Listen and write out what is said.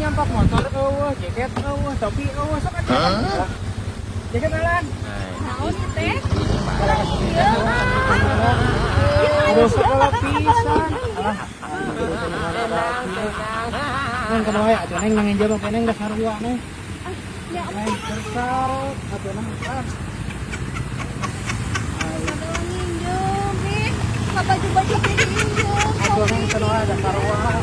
Nyampak motor euweuh, jaket euweuh, topi euweuh, sok atuh. Jaket alan. Naon ieu teh? Aduh, sekolah pisan. Alah. Neng, kumaha ya atuh, Neng? Nang jawab, Neng, da sarua, Neng. Ya. Neng, bersaro atuh, Neng. Ah. Aduh, nginjem ih. Ka baju-baju teh diinjem. Atuh, Neng, kumaha da sarua.